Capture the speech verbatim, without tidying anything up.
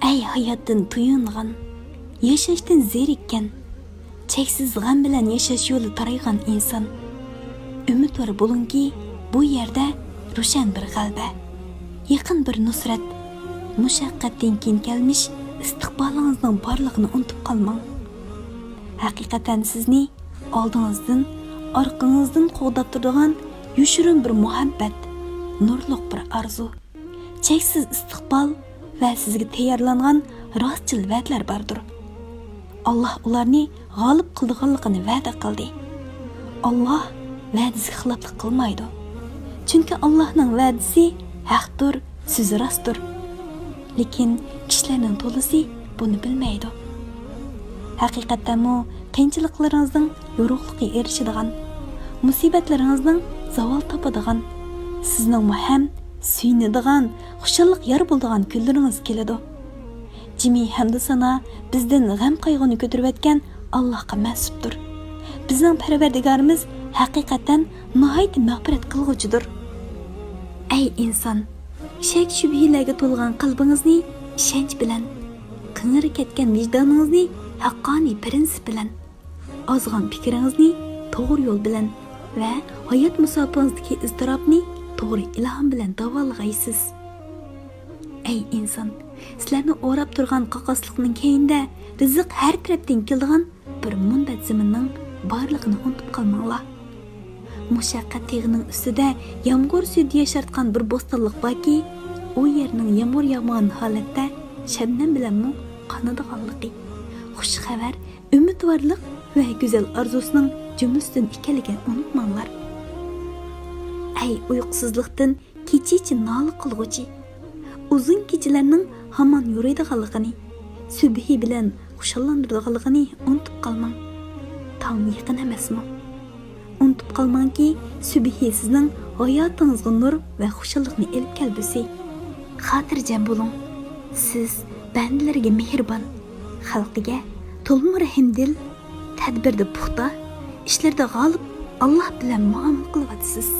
ئەي ھاياتتىن تويۇنغان، ياشاشتىن زېرىككەن، چەكسىز غەم بىلەن ياشاش يولى تارايغان ئىنسان، ئۈمىدۋار بولۇڭكى، بۇ يەردە روشەن بىر غەلىبە، يېقىن بىر نۇسرەت، مۇشەققەتتىن كېيىن كەلمىش ئىستىقبالىڭىزنىڭ بارلىقىنى ئۇنتۇپ قالماڭ. ھەقىقەتەن سىزنى ئالدىڭىزدىن، ئارقىڭىزدىن قوغداپ تۇرىدىغان يوشۇرۇن بىر مۇھەببەت، نۇرلۇق بىر ئارزۇ، چەكسىز ئىستىقبال ۋە سىزگە تەييارلانغان راستچىل ۋەدىلەر باردۇر. ئاللاھ ئۇلارنى غالىب قىلىدىغانلىقىنى ۋەدە قىلدى. ئاللاھ ۋەدىسىگە خىلاپلىق قىلمايدۇ. چۈنكى ئاللاھنىڭ ۋەدىسى ھەقتۇر، سۆزى راستتۇر. لېكىن كىشىلەرنىڭ تولىسى بۇنى بىلمەيدۇ. ھەقىقەتەنمۇ قىيىنچىلىقلىرىڭىزنىڭ يورۇقلۇقى ئېرىشىدىغان، مۇسىبەتلىرىڭىزنىڭ زاۋال تاپىدىغان، سىزنىڭمۇ ھەم سۆيۈنىدىغان، خۇشاللىق يار بولىدىغان كۈنلىرىڭىز كېلىدۇ. جىمى ھەمدۇسانا بىزدىن غەم-قايغۇنى كۆتۈرۈۋەتكەن ئاللاھقا مەنسۇپتۇر. بىزنىڭ پەرۋەردىگارىمىز ھەقىقەتەن ناھايىتى مەغپىرەت قىلغۇچىدۇر. ئەي ئىنسان، شەك-شۈبھىلەرگە تولغان قەلبىڭىزنى ئىشەنچ بىلەن، قىڭىر كەتكەن ۋىجدانىڭىزنى ھەققانىي پىرىنسىپ بىلەن، ئازغان پىكرىڭىزنى توغرا يول بىلەن ۋە ھايات مۇساپىڭىزدىكى ئىزتىراپنى توغرا ئىلھام بىلەن داۋالىغايسىز. ئەي ئىنسان، سىلەرنى ئوراپ تۇرغان قاقاسلىقنىڭ كەينىدە رىزىق ھەر تەرەپتىن كېلىدىغان بىر مۇنبەت زېمىننىڭ بارلىقىنى ئۇنتۇپ قالماڭلار. مۇشەققەت تېغىنىڭ ئۈستىدە يامغۇر سۈيىدە ياشارتقان بىر بوستانلىق باركى، ئۇ يەرنىڭ يامغۇر ياغمىغان ھالەتتە شەبنەم بىلەنمۇ قانىدىغانلىقى، خۇش خەۋەر، ئۈمىدۋارلىق ۋە گۈزەل ئارزۇسىنىڭ جۈملىسىدىن ئىكەنلىكىنى ئۇنتۇماڭلار. ئەي ئۇيقۇسىزلىقتىن كېچىچە نالە قىلغۇچى، ئۇزۇن كېچىلەرنىڭ ھامان يورۇيدىغانلىقىنى، سۈبھى بىلەن خۇشاللاندۇرىدىغانلىقىنى ئۇنتۇپ قالماڭ. تاڭ يېقىن ئەمەسمۇ؟ ئۇنتۇپ قالماڭكى، سۈبھى سىزنىڭ ھاياتىڭىزغا نۇر ۋە خۇشاللىقنى ئېلىپ كەلگۈسى. خاتىرجەم بولۇڭ، سىز بەندىلىرىگە مېھرىبان، خەلقىگە تولىمۇ رەھىمدىل، تەدبىردە پۇختا، ئىشلىرىدا غالىب، ئاللاھ بىلەن مۇئامىلە قىلىۋاتىسىز.